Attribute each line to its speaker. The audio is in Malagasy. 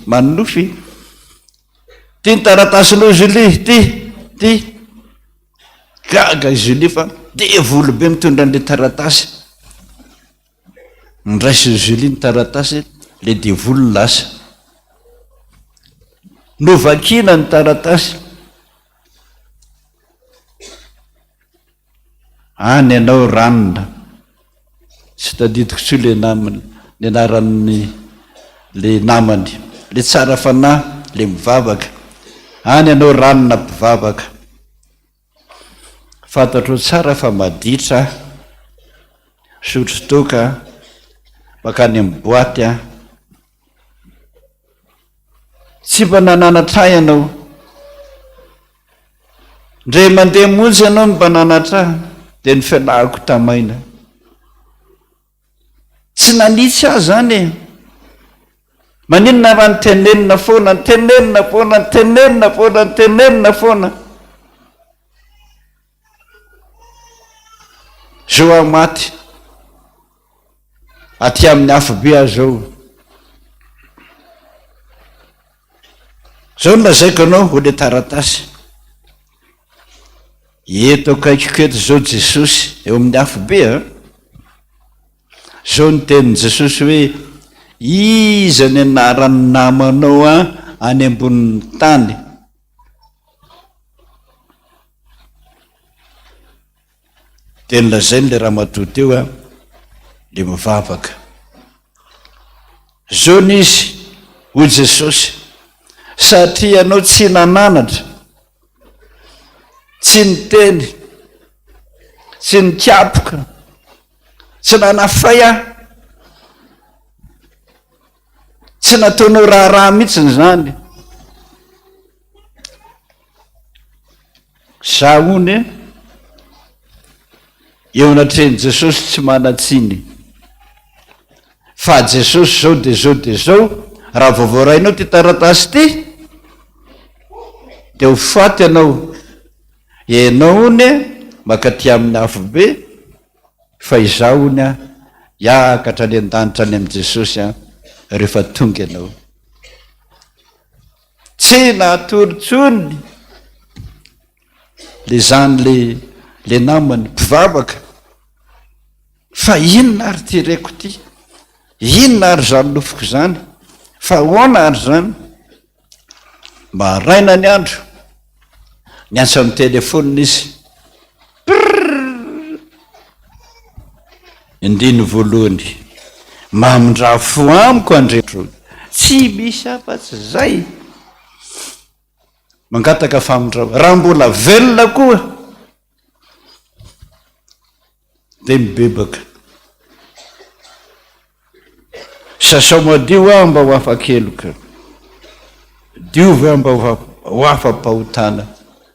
Speaker 1: Manonofy. Ty ny taratasinao Julie, ty, ty. Gaga i Julie fa devoly be mitondra an'ilay taratasy. Niraisin'i Julie ny taratasy, ilay devoly lasa. Novakina ny taratasy. Any ianao ranona. Tsy tadidiko intsony ilay namany, ny anaran'ny ilay namany. Ilay tsara fanahy, ilay mivavaka. Any ianao ranona mpivavaka. Fantatrao tsara fa maditra aho, misotro toaka aho, mankany amin'ny boaty aho. Tsy mba nananatra ahy ianao. Indray mandeha monja ianao no mba nanatra ahy, dia ny fialahako tamaina. Tsy nanitsy ahy izany e. Maninona raha nitenenina foana, nitenenina foana, nitenenina foana, nitenenina foana. Zao aho maty. Aty amin'ny afobe aho zao. Zao no lazaiko anao, hoy ilay taratasy. Eto akaikiko eto izao Jesosy, eo amin'ny afobe an. Zao ny tenin'i Jesosy hoe, Iza ny anaran'ny namanao any ambonin'ny tany? Dia nolazainy ilay ramatoa teo an, ilay mivavaka. Zao ny izy, hoy Jesosy, satria ianao tsy nananatra, tsy niteny, tsy nikapoka, tsy nanafay aho, tsy nataonao raharaha mihitsy izany. Za hono e, eo anatrehan'i Jesosy tsy manan-tsiny. Fa Jesosy zao de zao de zao, raha vao voarainao ty taratasy ty, de ho faty ianao. Ianao hono e, mankaty amin'ny afobe, fa izaho hono a, hiakatra any an-danitra any amin'i Jesosy aho, rehefa tonga ianao. Tsy natory intsony le zany le le namany mpivavaka fa inona ary ty reko ty? Inona ary zany nofiko zany? Fa ahoana ary zany? Maraina ny andro, niantso amin'ny telefonina izy. Prrrr! Andininy voalohany, Mamindrà fo amiko Andriamanitro. Tsy misy afa-tsy izay. Mangataka famindram, raha mbola velona koa dia mibebaka. Sasao madio aho mba ho afa-keloka. Diovy aho mba ho afa-pahotana.